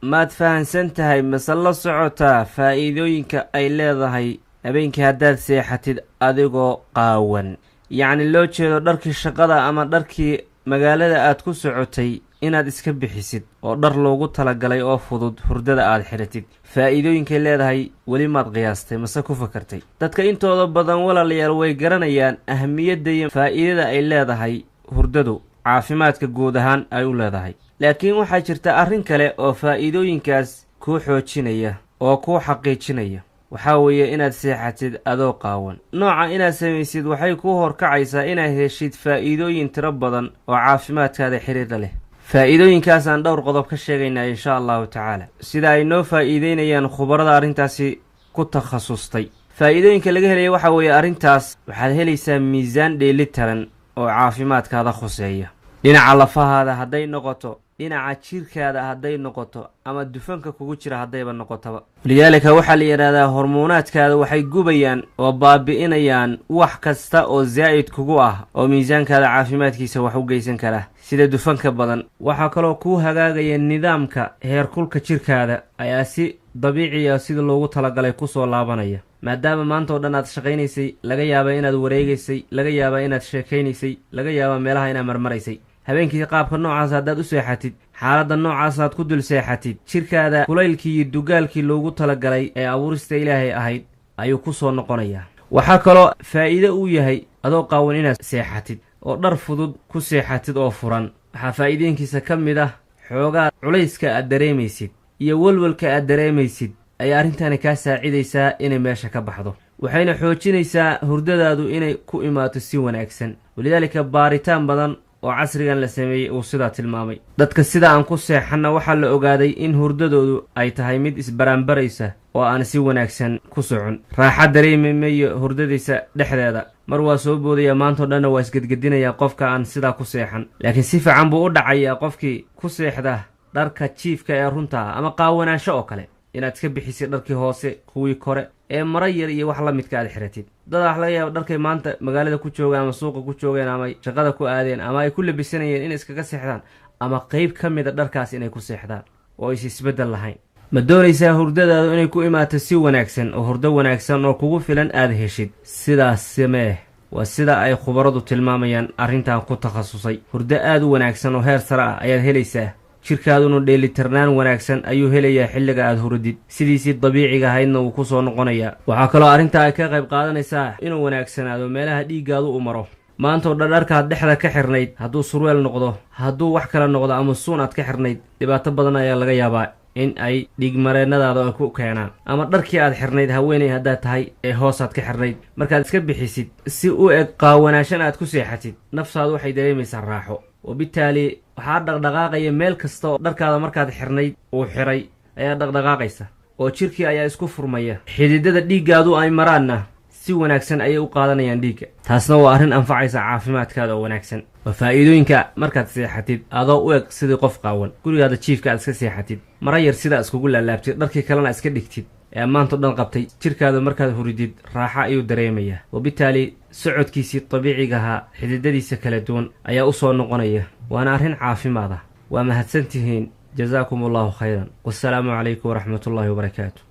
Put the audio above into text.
Maad fahansan tahay mase la socotaa faa'iidooyinka ay leedahay habeenkii haddaad seexatid adigoo qaawan? Yacni loo jeedo dharkii shaqada ama dharkii magaalada aad ku socotay inaad iska bixisid oo dhar loogu talagalay oo fudud hurdada aad xidhatid. Faa'iidooyinkay leedahay weli maad qiyaastay mase ku fakartay? Dadka intooda badan, walaalayaal, way garanayaan ahamiyadda iyo faa'iidada ay leedahay hurdadu caafimaadka guud ahaan ay u leedahay, laakiin waxaa jirta arrin kale oo faa'iidooyinkaas kuu xoojinaya oo kuu xaqiijinaya. Waxaa weeye inaad seexatid adoo qaawan. Nooca inaad samaysid waxay kuu horkacaysaa inaad heshid faa'iidooyin tiro badan oo caafimaadkaada xiriirla leh. Faa'iidooyinkaasaan dhowr qodob ka sheegaynaa, insha Allahu tacaala, sida ay noo faa'iideynayaan khubarada arrintaasi ku takhasustay. Faa'iidooyinka laga helaya waxaa weeye arrintaas waxaad helaysaa miisaan dheelitiran oo caafimaadkaada khuseeya, dhinaca lafahaada hadday noqoto, dhinaca jirkaada hadday noqoto, ama dufanka kugu jira haddayba noqotaba. Walidaalika waxaa la yidhahdaa hormoonaadkaada waxay gubayaan oo baabi'inayaan wax kasta oo zaa'id kugu ah oo miisaankaada caafimaadkiisa wax u geysan kara, sida dufanka badan. Waxaa kaloo kuu hagaagaya nidaamka heerkulka jirkaada ayaa si dabiiciya sida loogu talagalay kusoo laabanaya, maadaama maanta oo dhan aad shaqaynaysay, laga yaaba inaad wareegaysay, laga yaaba inaad sheekaynaysay, laga yaaba meelaha inaad marmaraysay. Habeenkii qaabka noocaas haddaad u seexatid, xaaladda noocaas aad ku dul seexatid, jirkaada kulaylkii iyo dugaalkii loogu talagalay ee abuurista Ilaahay ahayd ayuu ku soo noqonayaa. Waxaa kaloo faa'iide uu yahay adoo qaawan inaad seexatid oo dhar fudud ku seexatid oo furan. Waxaa faa'iidooyinkiisa ka mid ah xoogaa culayska aad dareemaysid iyo welwelka aad dareemaysid ayaa arrintani kaa saacidaysaa inay meesha ka baxdo, waxayna xoojinaysaa hurdadaadu inay ku imaato si wanaagsan. Walidaalika baaritaan badan oo casrigan la sameeyey uu sidaa tilmaamay. Dadka sida aan ku seexanna waxaa la ogaaday in hurdadoodu ay tahay mid isbaraanbaraysa oo aan si wanaagsan ku socon. Raaxa dareemi mayo hurdadiisa dhexdeeda, mar waa soo boodaya, maantao dhanna waa isgedgedinayaa qofka aan sidaa ku seexan, laakiin si fiican buu u dhacayaa qofkii ku seexda dharka jiifka ee runta ah ama qaawanaansho oo kale, inaad iska bixisid dharkii hoose, kuwii kore ee mara yar iyo wax la midka aad xiratid. Dad wax laga yaaba dharkay maanta magaalada ku joogeen ama suuqa ku joogeen ama shaqada ku aadeen ama ay ku labisanayeen inay iskaga seexdaan ama qeyb ka mida dharkaas inay ku seexdaan oo is isbeddel lahayn. Ma doonaysaa hurdadaadu inay ku imaato si wanaagsan oo hurdo wanaagsan oo kugu filan aad heshid? Sidaas samee, waa sida ay khubaradu tilmaamayaan arrintan ku takhasusay. Hurdo aad u wanaagsan oo heer sare ah ayaad helaysaa, jirkaaduna dheelitirnaan wanaagsan ayuu helayaa xilliga aad hurdid, sidiisii dabiiciga ahaydna wuu ku soo noqonayaa. Waxaa kaloo arrintaa ay ka qayb qaadanaysaa inuu wanaagsanaado meelaha dhiiggaadu u maro. Maantao dhan dharkaad dhexda ka xirnayd, hadduu surweel noqdo, hadduu wax kale noqdo ama suun aad ka xirnayd, dhibaato badan ayaa laga yaabaa in ay dhiigmareennadaada ay ku keenaan. Ama dharkii aad xirnayd, haweeney haddaad tahay, ee hoosaad ka xirnayd, markaad iska bixisid si u eg qaawanaashan aad ku seexatid, naftaadu waxay dareemaysaa raaxo. Wabitaali waxaa dhaqdhaqaaqaya meel kasta oo dharkaada markaad xirnayd uu xiray ayaa dhaqdhaqaaqaysa, oo jirkii ayaa isku furmaya, xididada dhiiggaadu ay maraanna si wanaagsan ayay u qaadanayaan dhiigga. Taasna waa arrin anfacaysa caafimaadkaada oo wanaagsan. Waa faa'iidooyinka markaad seexatid adoo u eg sidii qof qaawan, gurigaada jiifka aad iska seexatid, mara yar sidaa iskugu laalaabtid, dharkii kalena iska dhigtid ee maantao dhan qabtay, jirkaada markaad huridid raaxa ayuu dareemayaa, wabitaali socodkiisii dabiicigahaa xididadiisa kala duwan ayaa u soo noqonaya, waana arrin caafimaad ah. Waa mahadsantihiin, jasaakum Allahu khayran, wasalaamu calaykum waraxmatullaahi wabarakaatu.